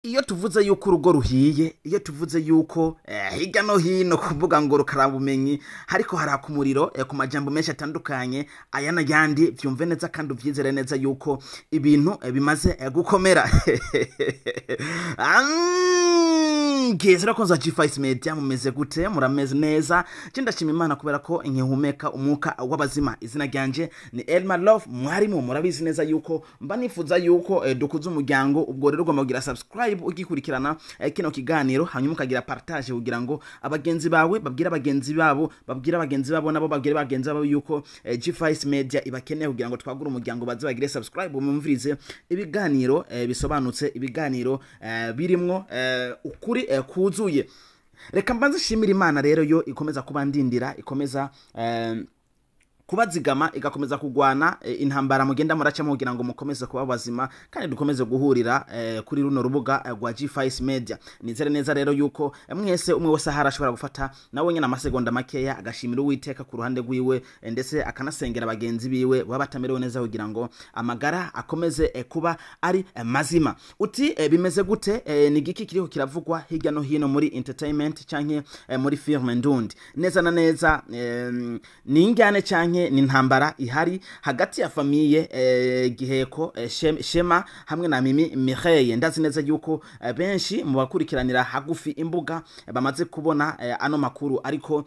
Iyo tuvuze yuko urugo ruhiye, iyo tuvuze yuko hirya no hino kuvuga ngo rukarabumenyi hariko haraka umuriro ku majambo menshi atandukanye aya n'ayandi, vyumve neza kandi uvyizere neza yuko ibintu bimaze gukomera. Ngeze ko nza G5 Media, mumeze gute? Murameze neza? Je ndashima Imana kubera ko nkihumeka umwuka w'abazima. Izina ryanje ni Elma Love mwarimu. Murabizi neza yuko mba nifuza yuko dukuza umuryango. Ubwo rero ugomba kugira subscribe ugikurikirana kino kiganiro, hanyuma ukagira partage kugira ngo abagenzi bawe babwire abagenzi babo, babwire abagenzi babo, nabo babwire bagenzi babo yuko G5 Media ibakeneye kugira ngo twagure umuryango, baze bagire subscribe, mumvirize ibiganiro bisobanutse, ibiganiro birimwo ukuri kuzuye. Reka mbanze nshimira Imana rero yo ikomeza kuba ndindira, ikomeza kubazigama, igakomeza kugwana intambara mugenda muracamo kugira ngo mukomeze kuba bazima kandi dukomeze guhurira kuri runo rubuga rwa G5 Media. Nizere neza rero yuko mwese, umwe wese ahari, ashobora gufata nawe nyine amasegonda makeya agashimira Uwiteka ku ruhande rwiwe, ndetse akanasengera bagenzi biwe baba batamerewe neza kugira ngo amagara akomeze kuba ari mazima. Uti bimeze gute? Ni giki kiriko kiravugwa hirya no hino muri entertainment canke muri film ndundi? Neza na neza ni ingane canke ni intambara ihari hagati ya famille Giheko, Shema hamwe na Mimi Mireille. Ndazi neza yuko benshi mu bakurikiranira hagufi imbuga bamaze kubona ano makuru, ariko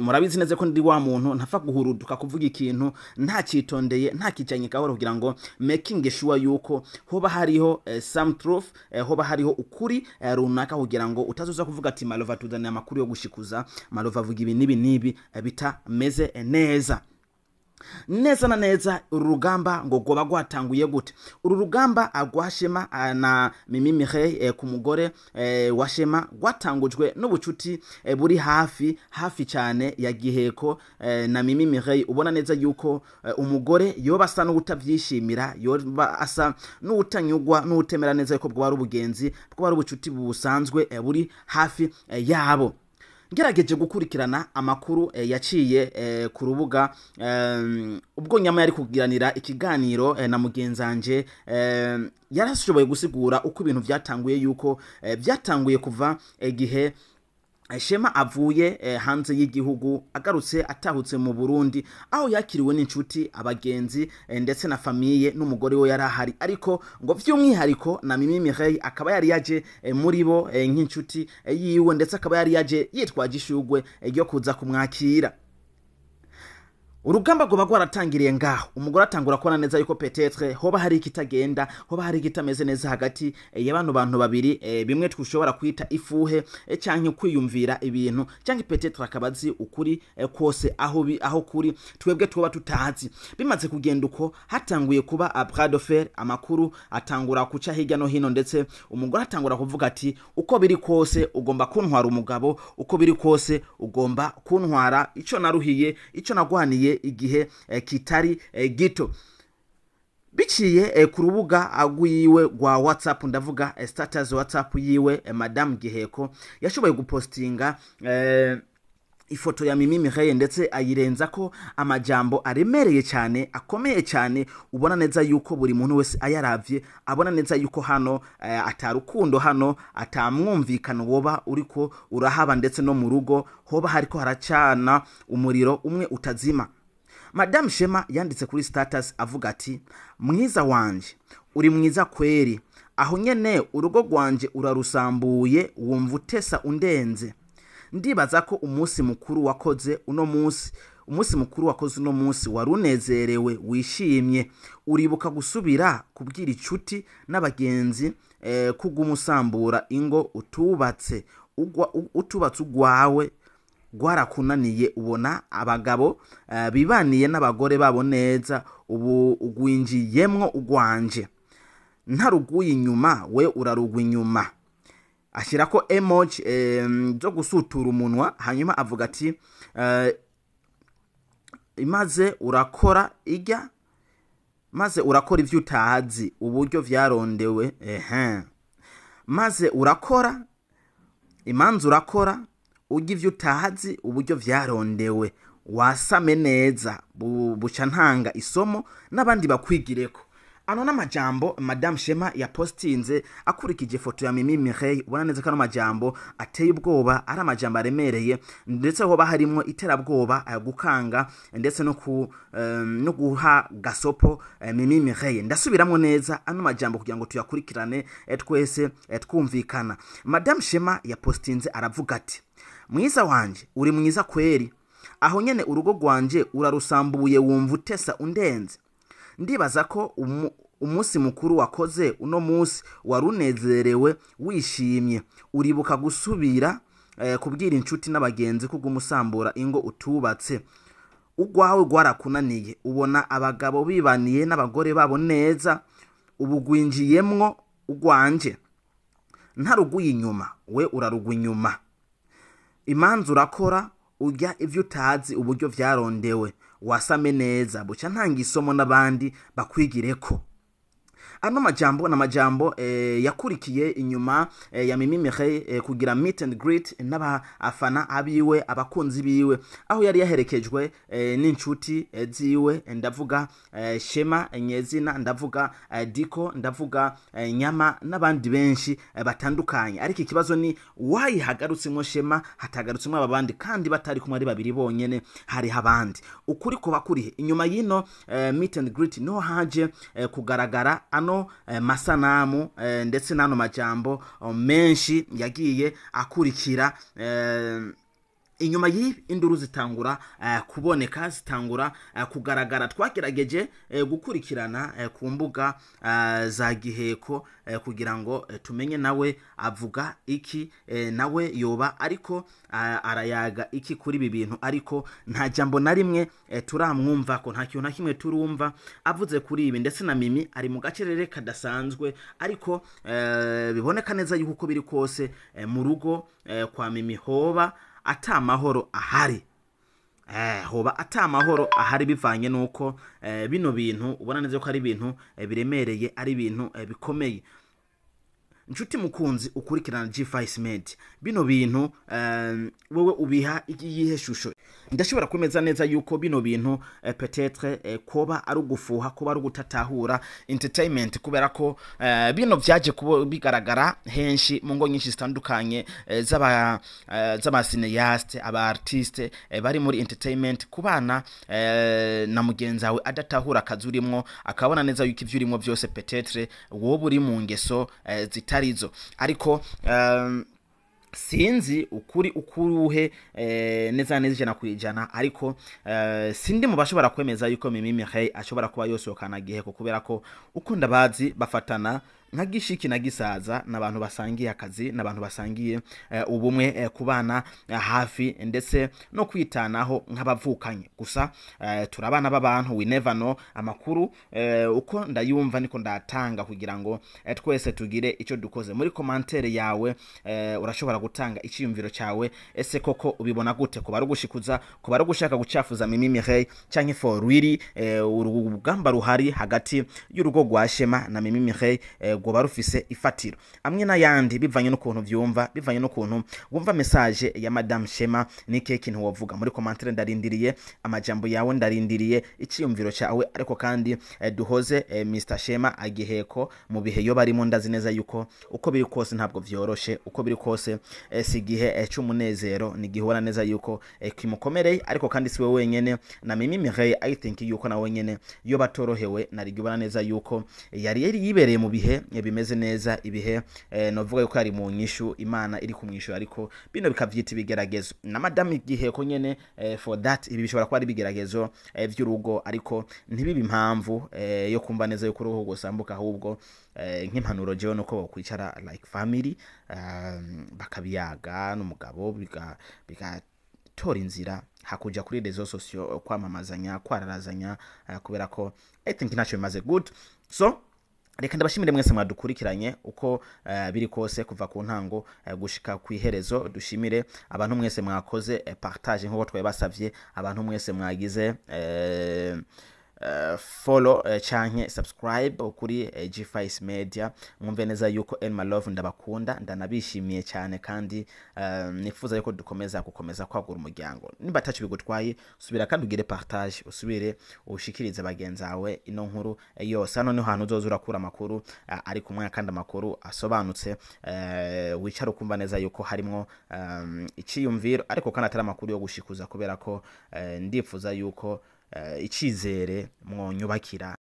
murabizi neza ko ndi wa muntu ntapfa guhuruduka kuvuga ikintu ntakitondeye, ntakijanye gahoro, kugira ngo making sure yuko hoba hariho some truth, hoba hariho ukuri runaka, kugira ngo utazoza kuvuga ati Malova tuzaniye amakuru yo gushikuza, Malova avuga ibi n'ibi n'ibi bitameze neza. Neza na neza, uru rugamba ngo rwoba rwatanguye gute? Uru rugamba rwa Shema na Mimi Mireille, ku mugore wa Shema, rwatangujwe n'ubucuti buri hafi hafi cyane ya Giheko na Mimi Mireille. Ubona neza yuko umugore yoba asa n'utavyishimira, yoba asa n'utanyugwa n'utemera neza yuko bwo ari ubugenzi, bwo ari ubucuti busanzwe buri hafi yabo. Ngerageje gukurikirana amakuru yaciye ku rubuga ubwo nyama yari kugiranira ikiganiro na mugenzanje, yarashoboye gusigura uko ibintu vyatanguye, yuko vyatanguye kuva gihe Shema avuye hanze y'igihugu, agarutse atahutse mu Burundi, aho yakiriwe n'inshuti, abagenzi, ndetse na famille, n'umugore we yari ahari, ariko ngo vy'umwihariko na Mimi Mireille akaba yari yaje muri bo nk'inshuti yiwe, ndetse akaba yari yaje yitwaje ishugwe ryo kuza kumwakira. Urugamba rwoba rwaratangiriye ngaho, umugore atangura kubona neza yuko peut-être hoba hari ikitagenda, hoba hari ikitameze neza hagati y'abantu bantu babiri, bimwe twushobora kwita ifuhe canke kwiyumvira ibintu, canke peut-être akaba azi ukuri kose aho aho kuri twebwe tuba tutazi. Bimaze kugenda uko, hatanguye kuba a bras de fer, amakuru atangura kuca hirya no hino, ndetse umugore atangura kuvuga ati: "Uko biri kose ugomba kuntwara umugabo, uko biri kose ugomba kuntwara ico naruhiye, ico nagwaniye igihe kitari gito." Biciye ku rubuga rwiwe rwa WhatsApp, ndavuga status WhatsApp yiwe, Madame Giheko yashoboye gupostinga ifoto ya Mimi Mireille, ndetse ayirenza ko amajambo aremereye cyane, akomeye cyane, ubona neza yuko buri muntu wese ayaravye abona neza yuko hano atarukundo, hano atamwumvikano woba uriko urahaba, ndetse no mu rugo hoba hariko haracana umuriro umwe utazima. Madame Shema yanditse kuri status avuga ati: "Mwiza wanje, uri mwiza kweri, aho nyene urugo rwanje urarusambuye, wumva utesa undenze. Ndibaza ko umunsi mukuru wakoze uno munsi, umunsi mukuru wakoze uno munsi warunezerewe, wishimye. Uribuka gusubira kubwira inshuti n'abagenzi kuguma usambura ingo utubatse, utubatse ugwawe rwarakunaniye. Ubona abagabo bibaniye n'abagore babo neza, ubu ugwinjiyemwo ugwanje ntaruguye inyuma, we urarugwa inyuma." Ashyirako emoji zo gusutura umunwa, hanyuma avuga ati "Maze urakora ijya, maze urakora ibyo utazi uburyo vyarondewe, ehe, maze urakora imanza, urakora ujya ivyo utazi uburyo vyarondewe, wasame neza, buca ntanga isomo n'abandi bakwigireko." Ano n'amajambo Madame Shema yapostinze akurikije foto ya Mimi Mireille. Ubona neza ko ano majambo ateye ubwoba, ari amajambo aremereye, ndetse hoba harimwo iterabwoba, gukanga ndetse no guha gasopo Mimi Mireille. Ndasubiramwo neza ano majambo kugira ngo tuyakurikirane twese twumvikana. Madame Shema yapostinze aravuga ati: "Mwiza wanje, uri mwiza kweri, aho nyene urugo rwanje urarusambuye, wumva utesa undenze. Ndibaza ko umunsi mukuru wakoze uno munsi warunezerewe, wishimye. Uribuka gusubira kubwira inshuti n'abagenzi ko umusambura ingo utubatse, ugwawe gwarakunaniye. Ubona abagabo bibaniye n'abagore babo neza, ubu gwinjiyemwo ugwanje. Ntaruguye inyuma, we urarugwa inyuma. Imanza urakora, urya ivyo utazi uburyo vyarondewe. Wasame neza, buca ntanga isomo n'abandi bakwigireko." Ano majambo na majambo yakurikiye inyuma ya Mimi Mireille kugira meet and greet n'abafana abiwe, abakunzi biwe, aho yari yaherekejwe n'inshuti ziwe. Ndavuga Shema Nyezina, ndavuga Diko, ndavuga Nyama n'abandi benshi batandukanye. Ariko ikibazo ni why hagarutsemwo Shema, hatagarutsemwo aba bandi, kandi batari kumwe ari babiri bonyene, hariho abandi? Ukuri kuba kurihe? Inyuma y'ino meet and greet niho haje kugaragara ano masanamu ndetse n'ano majambo menshi yagiye akurikira. Inyuma y'ibi induru zitangura kuboneka, zitangura kugaragara. Twagerageje gukurikirana ku mbuga za Giheko kugira ngo tumenye nawe avuga iki, nawe yoba ariko arayaga iki kuri ibi bintu, ariko nta jambo na rimwe turamwumva ko, nta kintu na kimwe turumva avuze kuri ibi. Ndetse na Mimi ari mu gacerere kadasanzwe, ariko biboneka neza yuko uko biri kose mu rugo kwa Mimi hoba ata mahoro ahari, hoba ata mahoro ahari, bivanye nuko bino bintu ubona neza ko ari ibintu biremereye, ari ibintu bikomeye. Nshuti mukunzi ukurikirana G5 Med, bino bintu wewe ubiha iyihe shusho? Ndashobora kwemeza neza yuko bino bintu peut-être koba ari ugufuha, kuba ari ugutatahura entertainment, kubera ko bino vyaje kuba bigaragara henshi mu ngo nyinshi zitandukanye z'aba cinéaste, aba artiste bari muri entertainment. Kubana na mugenzi wawe adatahura akazi urimwo, akabona neza yuko ivyo urimwo vyose peut-être wowe uri mu ngeso zitarizo. Ariko sinzi ukuri ukuruhe neza neza 100%, ariko sindi mu bashobora kwemeza yuko Mimi Mireille ashobora kuba yosohokana Giheko, kubera ko uko ndabazi bafatana nka gishiki na gisaza, n'abantu basangiye akazi, n'abantu basangiye ubumwe, kubana hafi ndetse no kwitanaho nk'abavukanye. Gusa turabana b'abantu, we never know. Amakuru uko ndayumva niko ndatanga kugira ngo twese tugire icyo dukoze. Muri commentaire yawe urashobora gutanga icyiyumviro cyawe. Ese koko ubibona gute? Kuba ari ugushikuza, kuba ari ugushaka gucafuza Mimi Mireille, canke for really urugamba ruhari hagati y'urugo rwa Shema na Mimi Mireille rwoba rufise ifatiro amwe n'ayandi, bivanye n'ukuntu vyumva, bivanye n'ukuntu wumva message ya Madame Shema? Ni kihe kintu wovuga muri commentaire? Ndarindiriye amajambo yawe, ndarindiriye icyiyumviro cyawe. Ariko kandi duhoze Mr Shema Agiheko mu bihe yo barimo. Ndazi neza yuko uko biri kose ntabwo vyoroshe, uko biri kose si igihe c'umunezero, ni igihe ubona neza yuko kimukomereye. Ariko kandi siwe wenyene, na Mimi Mireille I think yuko na wenyene yo batorohewe, nari ubona neza yuko yari yibereye mu bihe bimeze neza, ibihe novuga yuko yari mu nyishu, Imana iri kumwishura, ariko bino bikavyita ibigeragezo. Na Madame Giheko nyene for that, ibi bishobora kuba ari ibigeragezo vy'urugo, ariko ntibibe impamvu yo kumva neza yuko urugo gusambuka. Ahubwo nk'impanuro jewe nuko bokwicara like family, bakabiyaga n'umugabo, bigatora inzira, hakuja kuri réseaux sociaux kwamamazanya, kwararazanya, kubera ko I think ntacyo bimaze. Good, so reka ndabashimire mwese mwadukurikiranye uko biri kose kuva ku ntango gushika ku iherezo. Dushimire abantu mwese mwakoze partage nkuko twabasavye, abantu mwese mwagize follow canke subscribe kuri G5 Media. Mwumve neza yuko Elma Love ndabakunda, ndanabishimiye cyane, kandi nifuza yuko dukomeza gukomeza kwagura umuryango. Nimba ataco bigutwaye, subira kandi ugire partage, usubire ushikirize bagenzi bawe ino nkuru yose. Hano niho hantu uzoza urakura amakuru ari kumwe, kandi amakuru asobanutse, wicara ukumva neza yuko harimwo iciyumviro, ariko kandi atari amakuru yo gushikuza, kubera ko ndifuza yuko icizere mwonyubakira.